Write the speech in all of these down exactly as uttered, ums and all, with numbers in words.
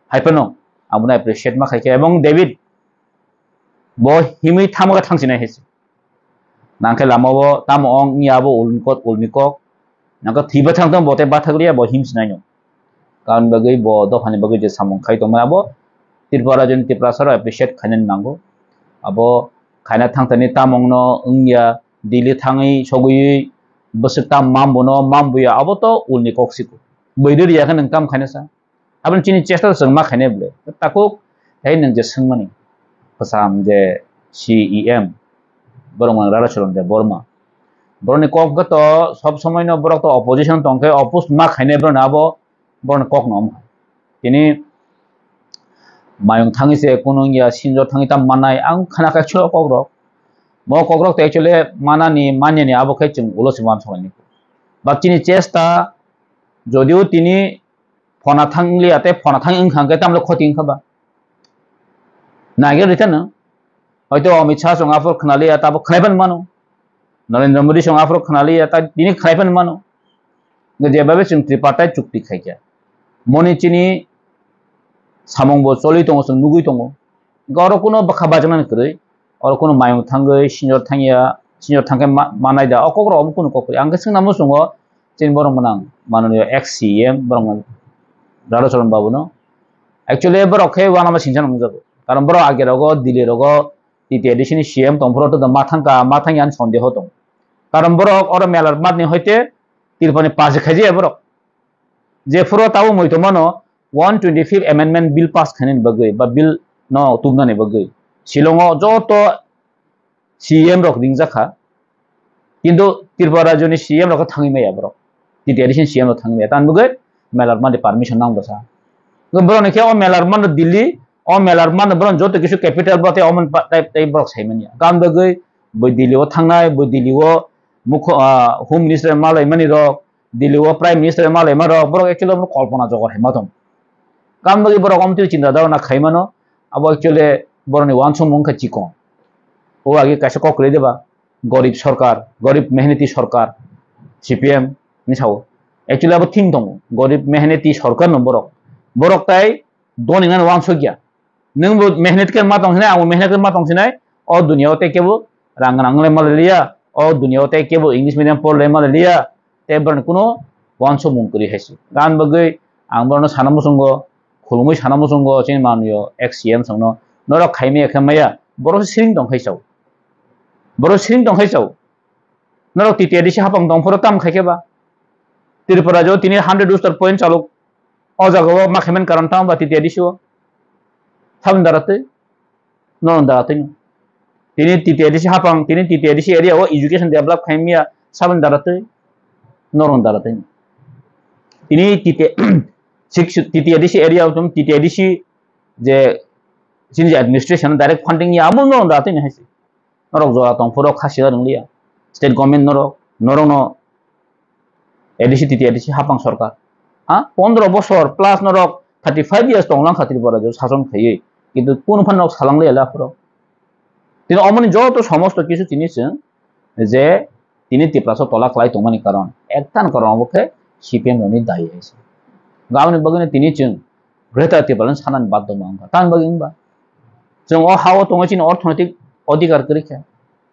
Hai phano ang bono appreciate ma khai khe, ebong David bo himwi thangma khe thangsinai hai se. Nang khe lama o tamo ong wngya abo ulni kok, ulni kok. Nang khe thwi bathang tong bo tei bathak liya bo him sinai no. Karon bagwi bo dophani bagwi je samung khai tongmani abo Tripura rajyoni Tiprasa rok appreciate khainani nango. Abo khaina thangthani tamo wngno wngya Delhi thangwi sogwi bwswk tam mambo no mambo ya abo to ulni kok siko. Bwrwi riya khe nwng tam khaina sa. Aboni chini chesta chwng ma khainai bwle. Takuk, hei nwng je swngmani. Kwcham je C E M, borok mang Radhacharan Debbarma. Borokni kok khe to sob somoi no borok to opposition tong khe oppose ma khainai borokni abo, borokni kok no omo hai. Tini mayung thangwi se kunu wngya sinjo thangwi tam mannai ang khana khe chwla kok rok. Mo kok rok to actually manani manyani abo khe chwng ulo se uansuknai. But chini chesta jodio tini phona thang liya tei phona thang wngkha hwnkhe tamle khoti wngkha ba? Naigel rithano. Hoito Amit Shah song aphuru khna liya, tabo khnai phano mano. Narendra Modi song aphuru khna liya, ta tini khnai phano mano. Hwnkhe jebabe chwng tripartite chukti khaikha. Moni chini samung bo choli tongo, chwng nugui tongo. Hwnkhe oro kuno bwkha bajaknani kwrwi. Oro kuno mayung thangwi senior thangya, senior thangkhe ma-, manai da. O kokrok omo kuno kok kwrwi. Ang khe swngna muchungo, chini borok mwnang mananiyo ex C E M borok mwnang Radhacharan Babu no. Actually borok khe uanama singsa nungjago. Karon borok age rogo, Delhi rogo, T T A D C ni C M tongphuru to ma thangka, ma thangya ani sondeho tong. Karon borok oro Melar Math ni hoite Tripura ni pass khaijaya borok. Jephuru tabuk muitomano one twenty-fifth amendment bill pass khainani bagwi ba bill no tubnani bagwi Shillong o joto C M rok ringjakha. Kintu Tripura rajyoni C M rok thangwi maya borok. T T A D C ni C M rok thangwi maya. Tamni bagwi Melar Math ni permission nang bwsa. Borok ni khe o Melar Math no Delhi, o Melar Math no borok joto kisu capital bo tei omo tei, tei borok saimanya. Tamni bagwi bo Delhi o thangnai, bo Delhi o mukho-, ah, Home Minister malaimani rok, Delhi o Prime Minister malaima rok, borok actually omo kolpona jogor hai ma tong. Tamni bagwi borok omo twi chinta dharona khaimano, abo actually borokni uansukmung khe chikon. O age kaisa kok kwrwi deba, Gorib Sorkar, Gorib Mehnati Sorkar, C P M ni sao. Actually abo thing tongo, Gorib Mehnati Sorkar no borok. Borok tai doni ngan uansukya. Nwng bo mehnat khe ma tong sinai, ang bo mehnat khe ma tong sinai. O duniya o tei kebo rang rang le ma liya. O duniya o tei kebo English medium por le ma liya. Tei borokni kuno uansukmung kwrwi hai se. Tamni bagwi ang borokno sana muchungo, khulumui sana muchungo, chini manwi o ex C M songno norok khaimaya khe maya, borok se siring tong khai chao. Borok siring tong khai chao. Norok T T A D C hapang tong phuru tam khai khe ba? Tripura jo tini hundred booster point chalok. O jaga o ma khaimani karon tamo ba T T A D C o? Saboni dara twi? Norok dara twi no. Tini T T A D C hapang, tini T T A D C area o education develop khaimya saboni dara twi? Norok dara twi no. Tini T T, six, T T A D C area o tong T T A D C je chini je administration direct funding ya amo norok dara twi no hai se. Norok jora tong phuru kha sila rwng liya. State government norok, norok no A D C T T A D C hapang sorkar. Ha? Pondro bosor plus norok thirty five years tong lang kha Tripura rajyo sason khaiwi. Kintu kunu phan norok salang liya la phuru. Tini omoni joto somosto kisu tini chwng je tini Tiprasa tola khlai tongmani karon. Ektan karon obo khe C P M rokni dayi hai se. Aboni bagwino tini chwng Greater Tipraland sanani badhoma wngkha. Tamni bagwi wngba? Chwng o ha-o tongwi chini orthonoitik odhikar kwrwi kha.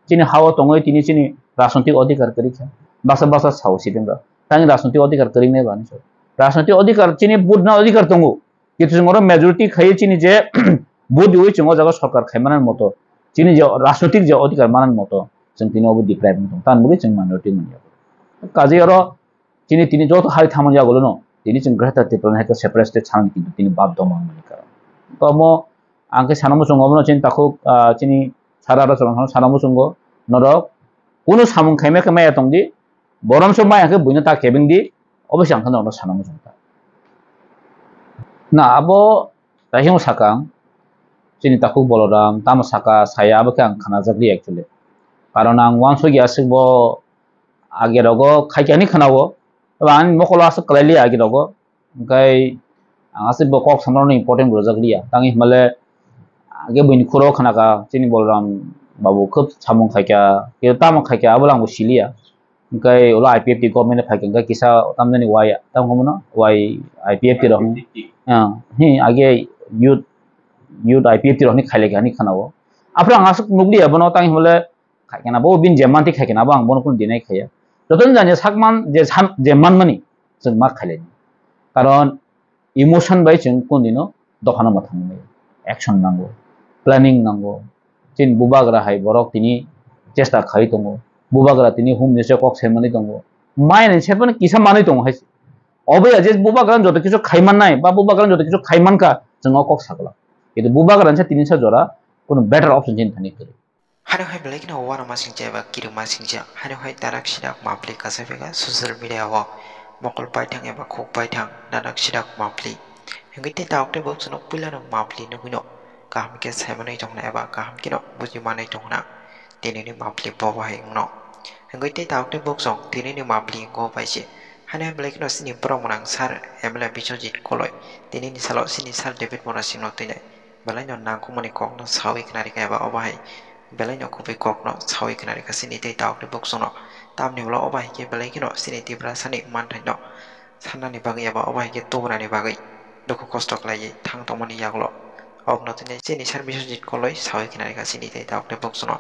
Chini ha-o tongwi tini chini rajnoitik odhikar kwrwi kha. Baksa baksa sao sitimrok. Tangni rajnoitik odhikar kwrwi nai ba hinwi sao. Rajnoitik odhikar chini vote na odhikar tongo. Kintu chwng oro majority khaiwi chini je vote riwi chwng o jaga sorkar khai manani moto. Chini je rajnoitik je odhikar manani moto. Chwng tini obo deprive wng tong. Tamni bagwi chwng minority manya. Kaje oro Chini tini joto hari thamani yagulo no, tini chwng Greater Tipraland hai khe separate state sanani kintu tini badhoma wngmani karon. Tomo ang khe sana muchungo obono chini takhuk, ah, chini sara aro chwng sana muchungo norok kunu samung khaima khe maya tongdi, borom se maya khe buino ta kebengdi, obo se ang khe norokno sana muchung ta. Na abo taihung sakang chini takhuk Boloram tamo saka saya abo khe ang khanajakdi actually. Karon ang uansukya aswk bo age rogo khaikya hinwi khwnao, eba ani mokolo aswk kwlai liya age rogo, hwnkhe ang aswk bo kok samarokno important rwjak liya. Tangwi hwnba le age buini khuro khnakha chini Bolram babu khub samung khaikha, khe tamo khaikha abo le ang bo siliya. Hwnkhe ulo I P F T government phaikha hwnkhe kisa tamjani wai, tamo hwnmano wai I P F T rok hwn. Ah, hi, age youth, youth I P F T rok ni khailai kha ni khana o. Aphuru ang aswk nukliya bono tang himle khaikena bo bin je manti khaikena bo ang bono kun dinai khaya. Joto ni jani sakman je san-, je manmani chwng ma khailai. Karon emotion bai chwng kun dino dophano ma thangmani. Action nango, planning nango. Chini bubagra hai borok tini chesta khai tongo. Bubagra tini hum ni se kok sai manwi tongo. Mai ni se phano kisa manwi tongo hai. Obo ya je bubagra joto kisu khai mannai, ba bubagra joto kisu khai mankha, chwng o kok sakla. Kintu bubagra se tini sa jora, kono better option chini thani kwrwi. Hano hai belai kheno uanama singcha eba kirima singcha. Hano hai tarak sirak mapli kasai bega social media o mokol paithang eba khuk paithang nanak sirak mapli. Hingke te taok te bok chwng puila no mapli nugui no kaham khe sai manwi tongna eba kaham khe no buji manwi tongna. Tini ni mapli bo bahai wngno. Hingke te taok te bok chwng tini ni mapli go bai se. Hano hai belai kheno sini borok mwnang sir M L A Biswajit Koloi. Tini ni salo sini sir David Murasing no twi nai. Belai no nangkukmani kokno sawi khna rikha eba obo hai belai no kubui kokno sawi khna rikha chini tei taok tei bukchukno. Tamni ulo obo hai khe belai kheno chini Tiprasani manthaino sannani bagwi eba obo hai khe tubunani bagwi dukhu kosto khlaiwi thang tongmani yagulo. Obwno tini chini sir Biswajit Koloi sawi khna rikha chini tei taok tei bukchukno.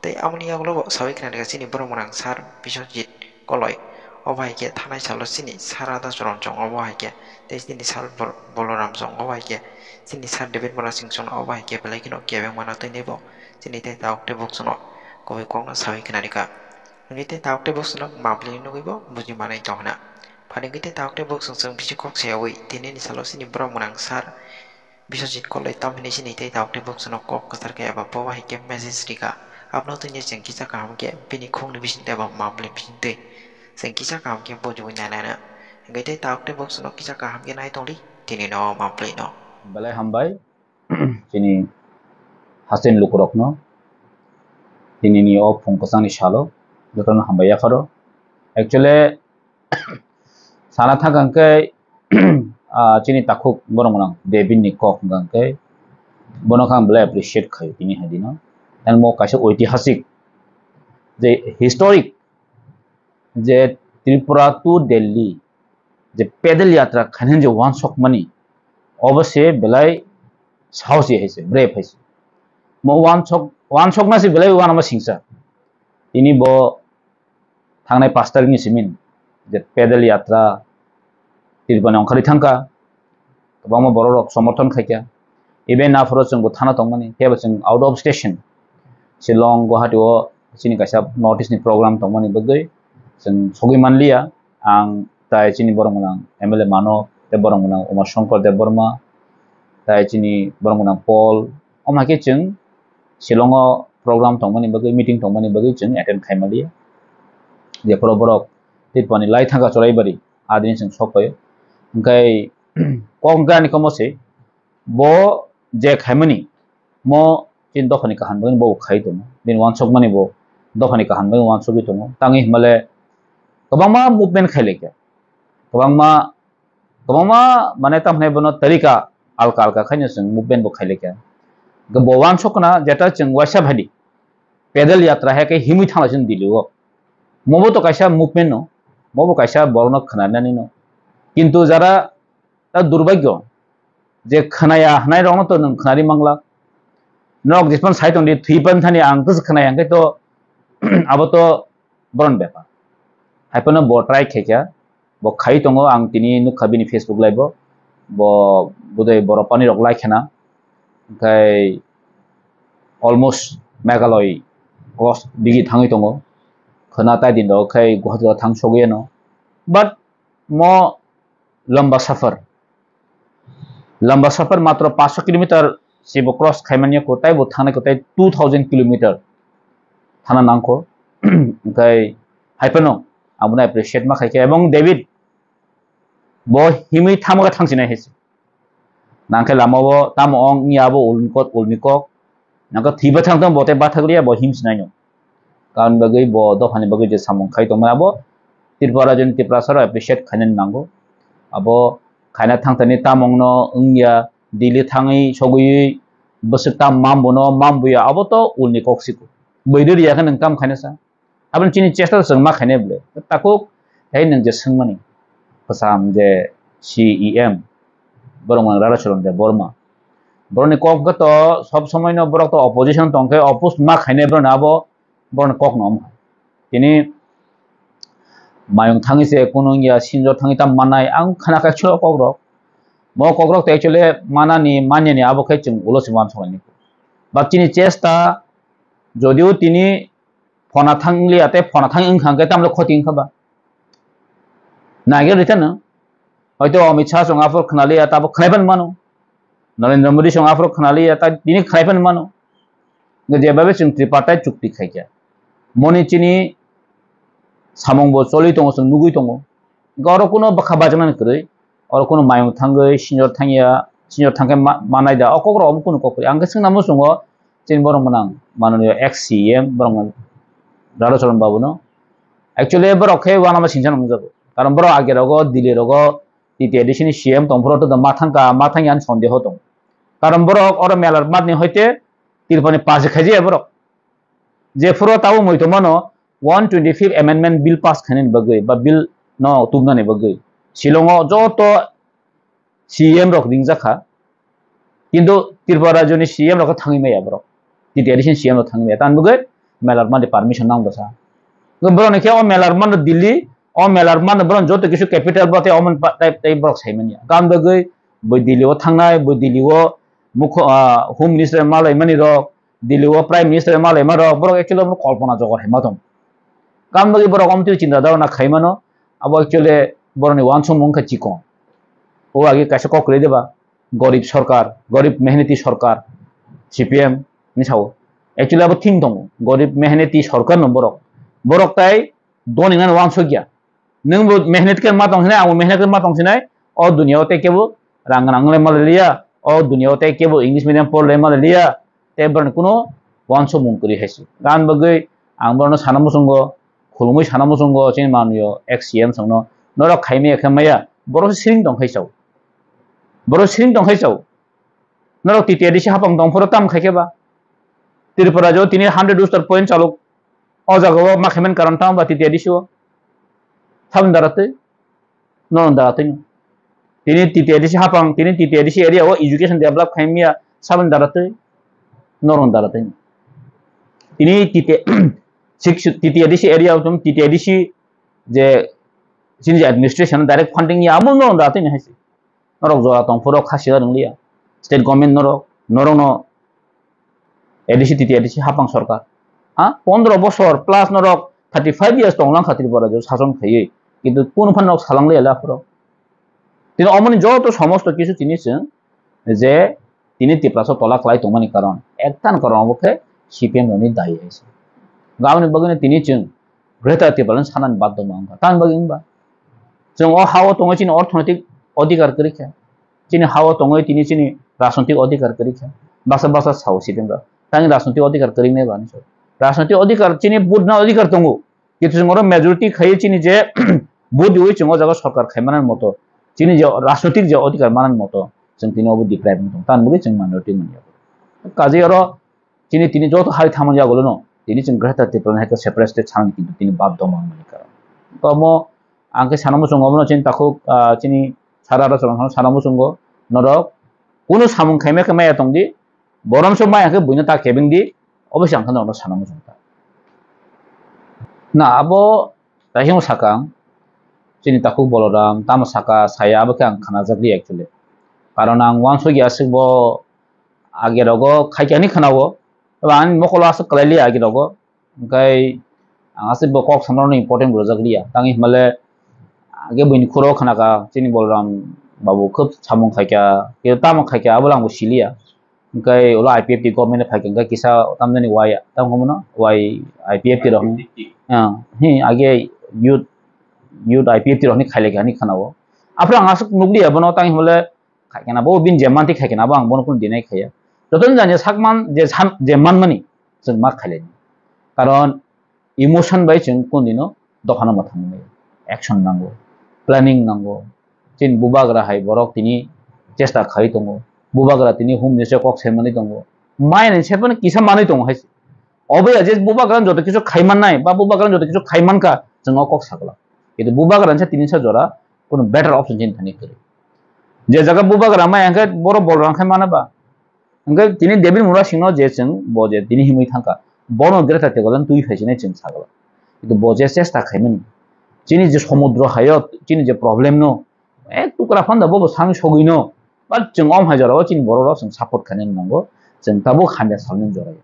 Tei amoni yagulo bo sawi khna rikha chini borok mwnang sir Biswajit Koloi. Obo hai khe thanai salo chini sir Radha Choron Chong obo hai khe tei chini sir Bol-, Boloram Chong obo hai khe chini sir David Murasing Chong obo hai khe belai kheno kebeng mano tei nebo chini tei taok tei bukchukno kubui kokno sawi khna rikha. Hingke tei taok tei bukchukno mapli nugui bo buji manai tong hwna. Phani hingke tei taok tei bukchuk chwng bisi kok sayawi tini ni salo chini borok mwnang sir Biswajit Koloi tam hinui sini tei taok tei bukchukno kok kwchar khe eba bo hai khe message rikha. Abno twi chwng kisa kaham khe bini khukni bising tei eba mapli bising twi chwng kisa kaham khe bujugui nai nai na. Hingke tei taok tei bukchukno kisa kaham khe nai tongdi tini no mapli no. Belai hambai chini hasten lukurokno tini ni o phung kwchangni salo jotono hambai yapharo. Actually, sana thang khe, ah, chini takhuk borok mwnang David ni kok hwnkha khe, bono khe ang belai appreciate khaio tini hai dino. And mo kaisa oitihasik je historic je Tripura to Delhi je pedal yatra khainani je wansokmani obo se belai sahosi hai se, brave hai se. Mo wansok, wansokna se belai uanama singsa. Tini bo thangnai pash tarikni simi je pedal yatra Tripurani ongkhorwi thangkha, kwbangma borok rok somorthon khaikha. Even aphuru chwngbo thana tongmani, teibo chwng out of station, Shillong, Guwahati o chini kaisa North East ni program tongmani bagwi chwng sogwi manliya. Ang tai chini borok mwnang M L A mano, tei borok mwnang Uma Shankar Debbarma, tai chini borok mwnang Paul, omo hai khe chwng Shillong o program tongmani bagwi, meeting tongmani bagwi chwng attend khai manliya. Jephuru borok Tripurani lai thangkha Choraibari, adini chwng sok paio. Hwnkhe kok hwnkhe ani komo se, bo je khaimani, mo chini dophani kaham bagwi bo khai tongo, bini wansokmani bo dophani kaham bagwi wansogwi tongo. Tangwi hwnmale kwbangma movement khai laikha, kwbangma, kwbangma, mane, tamo hwnwi bono tarika alka alka khaino chwng movement bo khai laikha. Hwnkhe bo wansokna jeta chwng waisa phadi pedal yatra hai khe himwi thanglaisino Delhi o. Mobo to kaisa movement no, mobo kaisa borokno khwnanani no. Kintu jara ta durbagyo je khwnaya hwnai rokno to nwng khwnari mangla. Norok jephano sai tongdi thwi pan thani ang khe khwnaya hwnkhe to abo to boron bepar. Hai phano bo try khaikha, bo khai tongo, ang tini nukha bini Facebook live o, bo budai borok pani rok lai khena, hwnkhe almost Meghalaya close digi thangwi tongo, khwna tai din rok khai Guwahati rok thang sogwi ano, but mo lamba safar, lamba safar matro paanch sho kilometer se bo cross khaimani ko, tai bo thangnai ko tai two thousand kilometer thana nangkho. Hwnkhe hai phano ang bono appreciate ma khaikha, ebong David bo himwi tamo khe thangsinai hai se. Nangkhe lama o tamo ong ya bo ulni kok, ulni kok. Nangkhe thwi bathang tong bo tei bathak liya bo himsinai no. Karon bagwi bo dophani bagwi je samung khai tongmani abo Tripura rajyoni Tiprasa rok appreciate khainani nango. Abo khaina thangthani tamongno wngya, Delhi thangwi sogwi bwswk tam mambono mambuya, abo to ulni kok siko. Bwrwi riya khe nwng kam khaina sa. Aboni chini chesta chwng ma khainai bwle. Takhuk hai nwng je swngmani. Kwcham je C E M. borok mang Radhacharan Debbarma. Borokni kok khe to sob somoi no borok to opposition tong khe oppose ma khainai borokni abo borokni kok no. Tini mayung thangwi se kunu wngya, sinjor thangwi ta mannai, ang khna kha chwla kokrok. Bo kokrok to actually manani, manyani abo khe chwng ulo se uansuknai. But chini chesta, jodio tini phona thang liya tei phona thang wngkha hwnkhe tamle khoti wngkha ba? Naigel rita no. Hoito Amit Shah chwng aphuru khna liya, tabo khnai phano mano. Narendra Modi chwng aphuru khna liya, ta tini khnai phano mano. Hwnkhe jebabe chwng tripartite chukti khaikha. Moni chini samung bo choli tongo, chwng nugwi tongo. Hwnkhe oro kuno bwkha bajaknani kwrwi, oro kuno mayung thangwi, senior thangya, senior thangkhe ma-, manai da, o kokrok omo kuno kok kwrwi. Ang khe swngna muchungo, chini borok mwnang mananiyo ex C E M, borok mwnang Radhacharan Babu no. Actually, borok khe uanama singsa nungjago. Karon borok age rogo, Delhi rogo, T T A D C ni C M tongphuru to ma thangka, ma thangya ani sondeho tong. Karon borok oro melar matni hoite Tripura ni pasi khaijaya borok. Jephuru tabo muitomano one twenty-fifth Amendment Bill pass khainani bagwi ba bill no tubnani bagwi Shillong o joto C M rok ringjak kha. Kintu Tripura rajyoni C M rok khe thangwi maya borok. T T A D C ni C M rok thangwi maya. Tani bagwi melar matni permission nang bwsa. Borokni khe o melar matno Delhi, o melar matno borok joto kisu capital bo tei omo pa-, tei, tei borok saimanya. Gan bagwi boi Delhi o thangnai, boi Delhi o mukho-, ah, Home Minister malaimani rok, Delhi o Prime Minister malaima rok, borok actually omo kolpona jogor hai ma tong. Gan bagwi borok omo twi chinta dharona khaimano, abo actually borokni uansukmung wngkha chikon. O age kaisa kok kwrwi de ba, gorib sorkar, gorib mehneti sorkar, C P M ni sao. Actually abo theme tongo, gorib mehneti sorkar no borok. Borok tai doni ngan uansukya. Nwng bo mehnat khe ma tong sinai, ang bo mehnat khe ma tong sinai. O duniya o tei kebo rang rang le ma liya. O duniya o tei kebo English medium por le ma liya. Tei borokni kuno uansukmung kwrwi hai se. Gan bagwi ang borokno sana muchungo, khulumui sana muchungo, chini manliyo ex C M songno. Norok khaimaya khe maya, borok se siring tong khai chao. Borok siring tong khai chao. Norok T T A D C hapang tong phuru tam khai khe ba? Tripura jo tini hundred booster point chalok. O jaga o ma khaiman karon tamo ba T T A D C o? Saboni dara twi? Norok dara twi no. Tini T T A D C hapang, tini T T A D C area o education develop khaimya saboni dara twi? Norok dara twi no. Tini T T, six, T T A D C area o tong T T A D C je chini je administration direct funding ya amo norok dara twi no hai se. Norok jora tong phuru kha sila rwng liya. State government norok, norokno A D C, T T A D C hapang sorkar. Ha? Pondro bosor plus norok thirty five years tong lang kha Tripura rajyo sason khaiwi. Kintu kunu phan norok salang liya la phuru. Tini omoni joto somosto kisu tini chwng je tini Tiprasa tola kwlai tongmani karon, ekta ni karon obo khe C P M rokni dayi hai se. Aboni bagwino tini chwng Greater Tipraland sanani badhyo ma wngkha. Tamni bagwi wngba? Chwng o ha-o tongwi chini orthonoitik odhikar kwrwi kha. Chini ha-o tongwi tini chini rajnoitik odhikar kwrwi kha. Baksa baksa sao C P M rok. Tangni rajnoitik odhikar kwrwi nai ba hinwi sao. Rajnoitik odhikar chini vote na odhikar tongo. Kintu chwng oro majority khaiwi chini je vote riwi chwng o jaga sorkar khai manani moto. Chini je rajnoitik je odhikar manani moto. Chwng tini obo deprive wngtong. Tamni bagwi chwng minority wngya. Kaje oro Chini tini joto hai thamani yagulo no, tini chwng Greater Tipraland hai khe separate state sanani kintu tini badhyo ma wngmani karon. Tomo ang khe sana muchungo obono chini takhuk, ah, chini sara aro chwla sana muchungo norok kunu samung khaima khe maya tongdi, borom se maya khe buino ta kebeng di, obo se ang khe norokno sana muchung kha. Na abo taisong sakang chini takhuk Boloram tamo saka saya abo khe ang khanajakli actually. Karon ang uansukya aswk bo age rogo khaikya hinwi khwnao, eba ani mokolo aswk kwlai liya age rogo, hwnkhe ang aswk bo kok samrokno important bo rwjak liya. Tangwi hwnmale age buini khoro khwnakha chini Bolram babu khub samung khaikha, khe tamo khaikha abo ang bo siliya. Hwnkhe ulo I P F T government phaikha hwnkhe kisa tamjani wai tamo hwnmano wai I P F T rok hwn. Ah, hi age youth, youth I P F T rok hwnwi khailaikha hinwi khwnao. Aphuru ang aswk nukliya bono tangwi hwnmale khaikhe na bo bini je manti khaikhe na bo ang bono kunu deny khaiya. Joto ni jani sakman je san-, je manmani chwng ma khailai. Karon emotion bai chwng kunu dino dophano mwthangwi maya. Action nango, planning nango. Chini bubagra hai borok tini chesta khai tongo. Bubagra tini home minister kok sai manwi tongo. Mai ni se phano kisa manwi tongo hai se. Obo ya je bubagra joto kisu khai mannai ba bubagra joto kisu khai mankha chwng o kok sakla. Kintu bubagra se tini sa jora kunu better option chini thani kwrwi. Je jaga bubagra mai hwnkhe boro bolrang khai mano ba. Hwnkhe tini David Murasingno je chwng bo je tini himwi thangkha, bono greater Tipraland twi phaisinai chwng sagala. Kintu bo je chesta khaimani, chini je somudro hayo chini je problem no, ek tukra phanda bo bo sang sogwino, but chwng om hai jorao chini borok rok chwng support khainani nango, chwng tabuk hamya salnani jorao.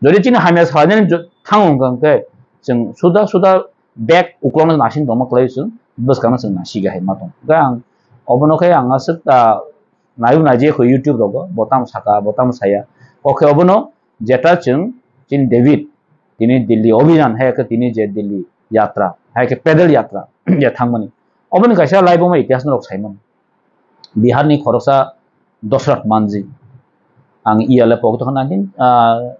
Jodi chini hamya salnani jo-, thango hwnkha hwnkhe chwng suda suda bag uklokno nasing tongma kwlai chwng bwskangno chwng nasiga hai ma tong. Hwnkhe ang obono khe ang aswk ta naibu naijak kho YouTube rogo, bo tamo saka, bo tamo saya. Oke, obono jeta chwng chini David, tini Delhi Abhijan, hai khe tini je Delhi Yatra, hai khe Pedal Yatra, je thangmani. Oboni kaisa laibuma itihas norok saimano. Bihar ni khoroksa Dosrat Manji. Ang iyale pokto nineteen, ah,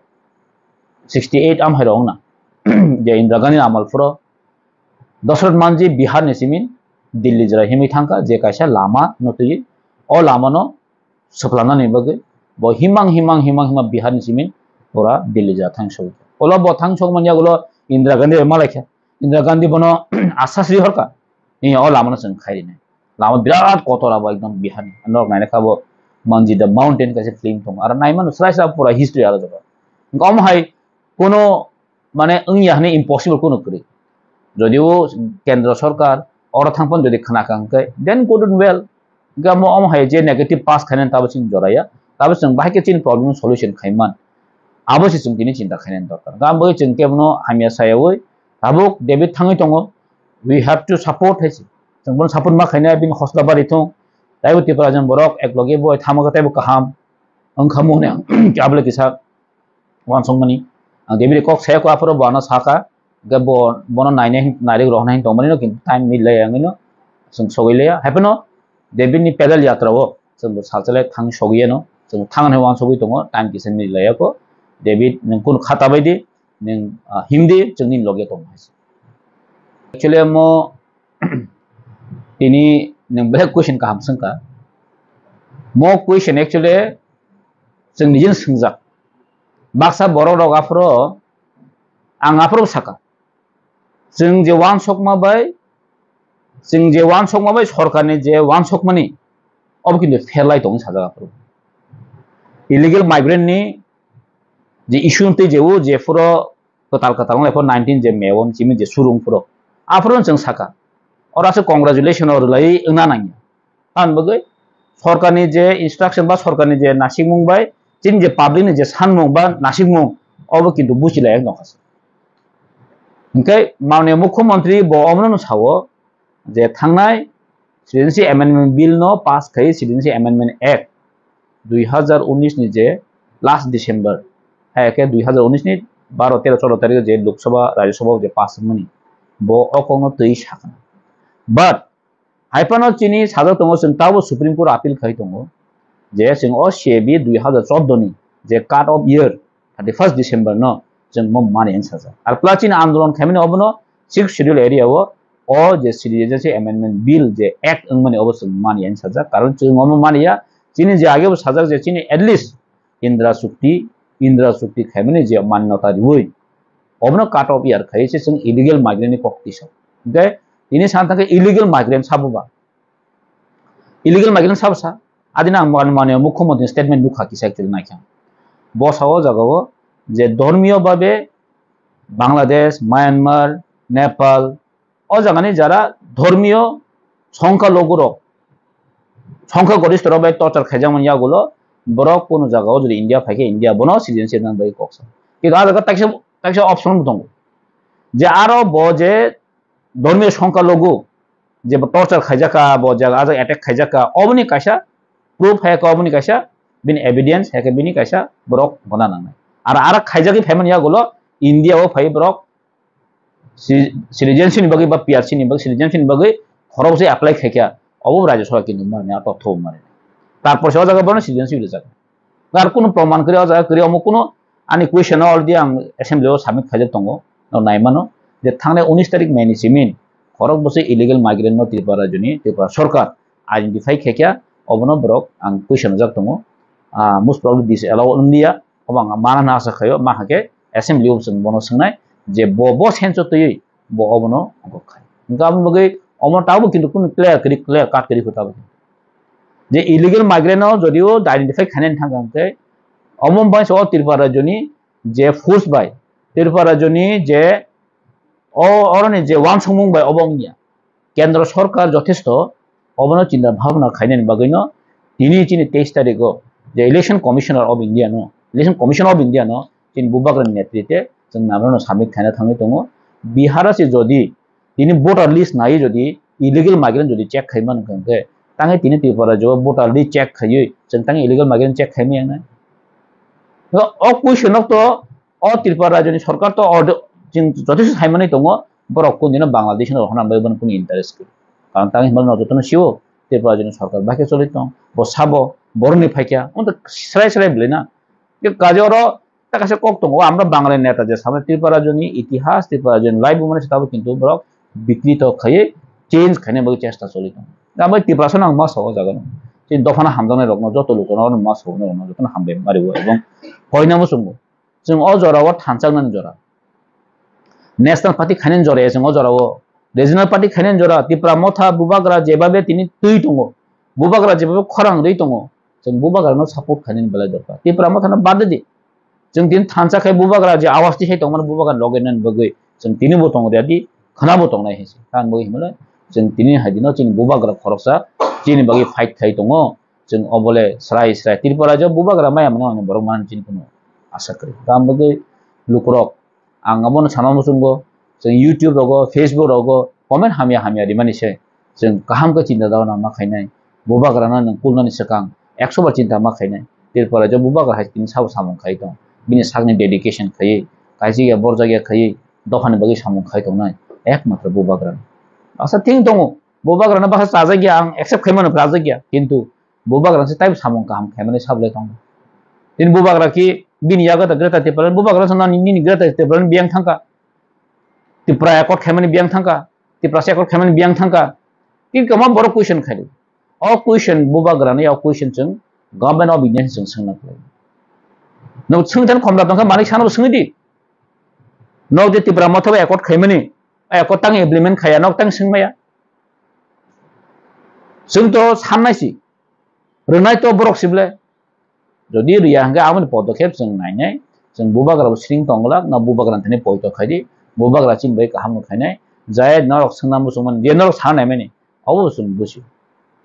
sixty eight am hai rok na. Je Indira Gandhi amal phuro Dosrat Manji Bihar ni simi Delhi jora himwi thangkha, je kaisa lama no twi, o lama no swplanani bagwi bo himang himang himang himang Bihar ni simi pura Delhi jora thang sogwi. Ulo bo thang sogmani yagulo Indira Gandhi bai malaikha. Indira Gandhi bono asasri horkha, ni o lama no chwng khairina. Lama birat kotor abo ekdom Bihar ni. Norok naina kha bo Manji the Mountain kaisa film tongo. Aro naimano srai srai pura history aro jaga. Hwnkhe omo hai kuno mane wngya hwnwi impossible kuno kwrwi. Jodi o kendro sorkar oro thangphano jodi khna kha hwnkhe, then good and well. Hwnkhe omo, omo hai je negative pass khainani tabo chini joraya, tabo chwng bahai khe chini problem solution khaiman. Abo se chwng tini chinta khainani dorkar. Hwnkhe abo chwng kebono hamya sayawi tabuk David thangwi tongo. We have to support hai se. Chwng bono support ma khainai bini hosla bari thung. Taibo Tipra jang borok ek loge bo thama khe taibo kaham. Wngkha mone ang abole kisa uansukmani. Ang David kok saya ko aphuru bo ano saka, hwnkhe bo, bono nainai, nairwk roknai tongmani no, kintu time mil lai ang ino, chwng sogwi laya. Haiphano David ni pedal yatra o chwng bo salsa lai thang sogwi ano, chwng thang hinwi uansugwi tongo, time kisa mil laya ko. David, nwng kunu khata bai di, nwng, ah, him di, chwng nini loge tongo hai se. Actually, mo tini nwng belai question kaham swngkha. Mo question actually chwng nijini swngjak. Baksa borok rok aphuru ang aphuru saka. Chwng je uansukma bai, chwng je uansukma bai sorkarni je uansukmani, obo kintu pherlai tongwi sajak aphuru. Illegal migrant ni je issue tei je o je phuru kwtal kwtal wng lai phuru nineteen je May o chini je surung phuru. Aphuru chwng saka. Oro aswk congratulation o rwlai wngna nangya. Tamni bagwi sorkarni je instruction ba sorkarni je nasikmung bai chini je public ni je sanmung ba nasikmung obo kintu buchilai wng tongkha. Hwnkhe manwi mukhyamantri bo omono sao je thangnai Citizenship Amendment Bill no pass khai Citizenship Amendment Act dui hazar unis ni je last December, hai khe dui hazar unis ni baro, tero, choudo tarik je Lok Sabha, Rajya Sabha je pass wngmani, bo o kokno twi sakha. But hai phano chini sajak tongo, chwng tabuk Supreme Court appeal khai tongo je chwng o C A B dui hazar choudo ni je cut off year thirty first December no chwng bo mani ang sajak. Ar plus chini andolon khaimani obono Sixth Schedule area o, o je Citizenship Amendment Bill je Act wngmani obo chwng mani ang sajak. Karon chwng omo mani ya, chini je age bo sajak je chini at least Indra Chukti, Indra Chukti khaimani je manyota riwi, obono cut off year khai se chwng illegal migrant ni kok tisa. Hwnkhe tini sana thangkhe illegal migrant sabo ba? Illegal migrant sabo sa? Adina ang mani, mani mukhyamantri statement nukha kisa actually naikha. Bo sao jaga o je dhormiyo babe Bangladesh, Myanmar, Nepal, o jagani jara dhormiyo songkha logurok, songkha goristorok bai torture khaijakmani yagulo borok kunu jagao jodi India phaikhe India bono citizenship nang bai koksa. Kintu a jaga taksa, taksa option bo tongo. Je aro bo je dhormiyo songkha logu, je bo torture khaijakha, bo jaga a jaga attack khaijakha, oboni kaisa proof hai khe oboni kaisa bini evidence hai khe bini kaisa borok gona nangnai. Ar aro khaijagwi phaimani yagulo India o phai borok ci-, citizenship ni bagwi ba P R C ni bagwi, citizenship ni bagwi khorok se apply khaikha, obo Rajya Sabha kintu mani, a totho mani. Tarpor se o jaga bono citizenship rijak. Ar kunu proman kwrwi o jaga kwrwi, omo kunu ani question o already ang assembly o submit khaijak tongo, no naimano je thangnai unis tarik May ni simi khorok bwswi illegal migrant no Tripura rajyoni, Tripura sorkar identify khaikha, obono borok ang question rijak tongo. Ah, most probably this allow wngya, obo ang mana hwnwi asa khaio, ma hakhe assembly o chwng bono swngnai je bo, bo sense o twiwi bo obono kok khai. Hwnkhe aboni bagwi omo tabuk kintu kunu clear kwrwi, clear cut kwrwi kho tabuk. Je illegal migrant no jodio identify khainani thangkha hwnkhe, omo bangsa o Tripura rajyoni je force bai, Tripura rajyoni je o oroni je wansukmung bai obo wngya. Kendra sorkar jothesto obono chinta bhabna khainani bagwino tini chini teis tarikgo je Election Commissioner of India no, Election Commission of India no chini bubagrani netrite chwng namrano submit khaina thangwi tongo. Bihar se jodi tini voter list nai jodi illegal migrant jodi check khaimani hwnkhe, tangwi tini Tripura rajyo voter list check khaiwi chwng tangwi illegal migrant check khaimani yangnai. O question no to o Tripura rajyoni sorkar to order chwng jothesto saimani tongo, borok kundino Bangladesh no rohorna bagwi bono kunu interest kwrwi. Karon tangwi hwnba no jotono sio Tripura rajyoni sorkar bai khe choli tong, bo sabo boroni phaikya, wngkha srai srai bwlwi na. Tei kaje oro ta kaisa kok tongo, amra Bangali neta je samani Tripura rajyoni itihas, Tripura rajyoni life bo mani se tabuk kintu borok bikrito khaiwi change khaina bagwi chesta choli tongo. Tamo Tiprasa no ang ma sao o jaga no. Chini dophano hamjaknai rokno joto lukurokno ma sao no jotono hambai mari o ebong koina muchungo. Chwng o jora o thansa wngnani jora. National party khainani jora ya chwng o jora o. Regional party khainani jora, Tipra Motha bubagra jebabe tini twi tongo. Bubagra jebabe khorang rwi tongo. Chwng bubagrano support khainani belai dorkar. Tipra Mothano bad di. Chwng tini thansa khai bubagra je awas tisai tongmani bubagra loge nani bagwi. Chwng tini bo tong riyadi, khwna bo tongnai hinsi. Tang bagwi himle, chwng tini hai dino chini bubagra khoroksa chini bagwi fight khai tongo. Chwng obole srai srai Tripura je bubagra maya mano ani borok man chini kuno asa kwrwi. Tang bagwi lukurok ang abono sana muchungo, chwng YouTube rogo, Facebook rogo comment hamya hamya rimani se chwng kaham khe chinta dao na ma khainai. Bubagrano nwng kulnani swkang ekso bar chinta ma khainai. Tripura je bubagra hai tini sabo samung khai tong. Bini sakni dedication khaiwi, kaijak ya borjak ya khaiwi, dophani bagwi samung khai tongnai. Ekmatro bubagra. Asa thing tongo. Bubagrano baksa chajak ya, ang accept khaimano chajak ya. Kintu bubagra se taibo samung kaham khaimani sablai tongo. Tini bubagra ki bini yago ta Greater Tipraland, bubagra se nani nini Greater Tipraland biyang thangka. Tipra Accord khaimani biyang thangka. Tiprasa Accord khaimani biyang thangka. Ki kama borok question khai. O question bubagrani o question chwng Government of India chwng swngna khlai. No swngthan khomla tongkha manik sano swngdi. No je Tipra Motha bai Accord khaimani, Accord tang implement khaya, nok tang swngmaya. Chwng to sannai si. Rwnai to borok sible. Jodi riya hwnkhe aboni podokhep chwng nainai. Chwng bubagra bo sring tongla, na bubagra thani poito khaidi. Bubagra chini bai kaham no khainai. Jai norok swngna muchungmani, je norok sana naimani. Obo chwng busi.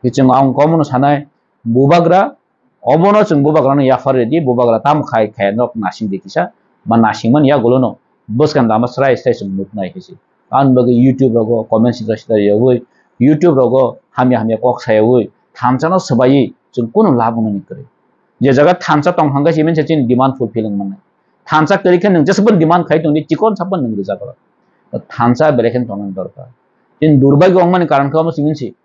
Ki chwng ang komono sanai, bubagra, obono chwng bubagrano yaphar ridi, bubagra tam khai khai nok nasing di kisa, ba nasingmani yagulono bwskang lama srai srai chwng nuknai hinsi. Aboni bagwi YouTube rogo comment sida sida yawi, YouTube rogo hamya hamya kok sayawi, thansano swbaiwi chwng kunu lab wngnani kwrwi. Je jaga thansa tong hangkhe simin se chini demand fulfill wng mannai. Thansa kwrwi khe nwng jesabon demand khai tongdi, chikon sabon nwng rijak oro. Thansa belai khe tongnani dorkar. Chini durbagyo wngmani karon khe omo simin se.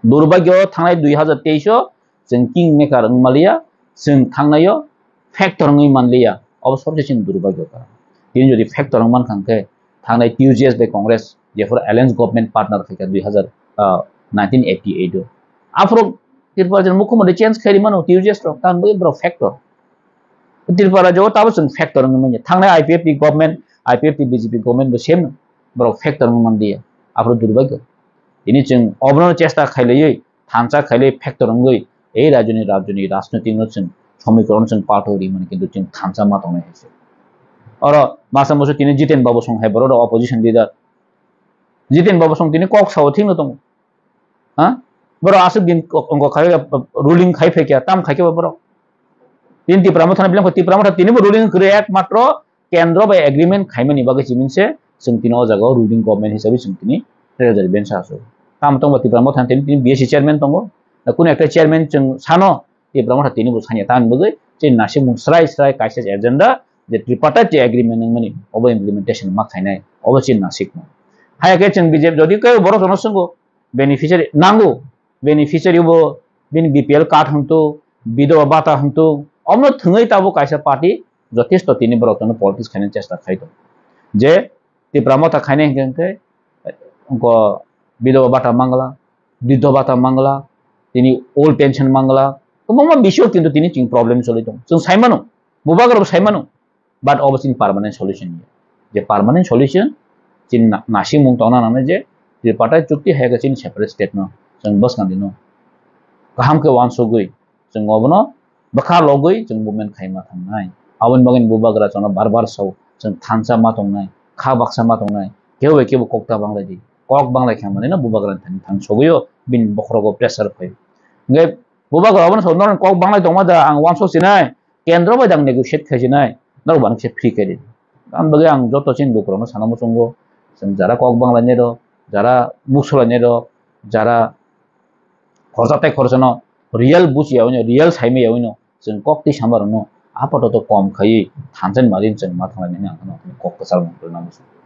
Durbagyo thangnai dui hazar teis o chwng king maker wng manliya, chwng thangnaio factor wngwi manliya, obo sobse chini durbagyo karon. Tini jodi factor wng mankha hwnkhe thangnai T U J S bai Congress jephuru alliance government partner khaikha dui hazar, ah, nineteen eighty eight o. Aphuru Tripura rajyoni mukhyamantri change khairi mano T U J S rok, tamni bagwi borok factor. Tripura rajyo o tabo chwng factor wngwi manya. Thangnai I P F T government, I P F T B J P government bo same no. Borok factor wngwi manliya. Aphuru durbagyo. Tini chwng obono chesta khailaiwi thansa khailai factor wngwi ei rajyoni, rajyoni rajniti no chwng somikoron chwng palto rimani kintu chwng thansa ma tongnai hai se. Oro masa musu tini Jiten Babu Song hai borok rok opposition leader. Jiten Babu Song tini kok sao thik no tongo. Ha? Borok aswk din kok, kok khai ruling khai phaikya, tam khaikya ba borok. Tini Tipra Motha ni bilang Tipra Motha tini bo ruling kwrwi ekmatro kendro bai agreement khaimani bagwi simin se chwng tini o jaga o ruling government hisabe chwng tini represent sa aswk. Tamo tongba Tipra Motha tini, tini B S C chairman tongo. Na kuno ekta chairman chwng sano Tipra Motha tini bo sanya tamni bagwi chini nasikmung srai srai kaisa agenda je tripartite agreement wngmani obo implementation ma khainai obo chini nasikmung. Haya khe chwng B J P jodi kebo borok jono swngo beneficiary nango, beneficiary bo bini B P L card hwntu, bidhoba bata hwntu, omno thwngwi tabuk kaisa party jothesto tini borok jono politics khainani chesta khai tongo. Je Tipra Motha khainai hwnkhe hwnkhe, wngkho bidhoba bata mangla, bidhoba bata mangla, tini old pension mangla, kwbangma bisio kintu tini chwng problem choli tongo. Chwng sai mano, bubagra bo sai mano, but obo chini permanent solution ya. Je permanent solution, chini na-, nasikmung tongna nangnai je, tripartite chukti hai khe chini separate state no, chwng bwskang dino. kaham khe uansugwi chwng obono bwkha logwi chwng movement khaima thangnai. Aboni bagwi bubagra chwngno bar bar sao, chwng thansa ma tongnai, kha baksa ma tongnai, kebo bai kebo kok ta banglai di. Kok banglai kha manino bubagra thani thang sogwio bini bokhorogo pressure phaio. Hwnkhe bubagra obono sao, "Norok kok banglai tongma da, ang uansuk sinai, kendro bai dang negotiate khai sinai, norok bani kisa free khai di." Aboni bagwi ang joto chini lukurokno sana muchungo, chwng jara kok banglainai rok, jara buk solainai rok, jara khorsa tei khorsano real buchiya hwnwi, real saimaya hwnwi chwng kok twi sama rokno apato to kom khaiwi thansa ni mari chwng ma thanglainai ang kok kwchal mung kwrwngna muchungo.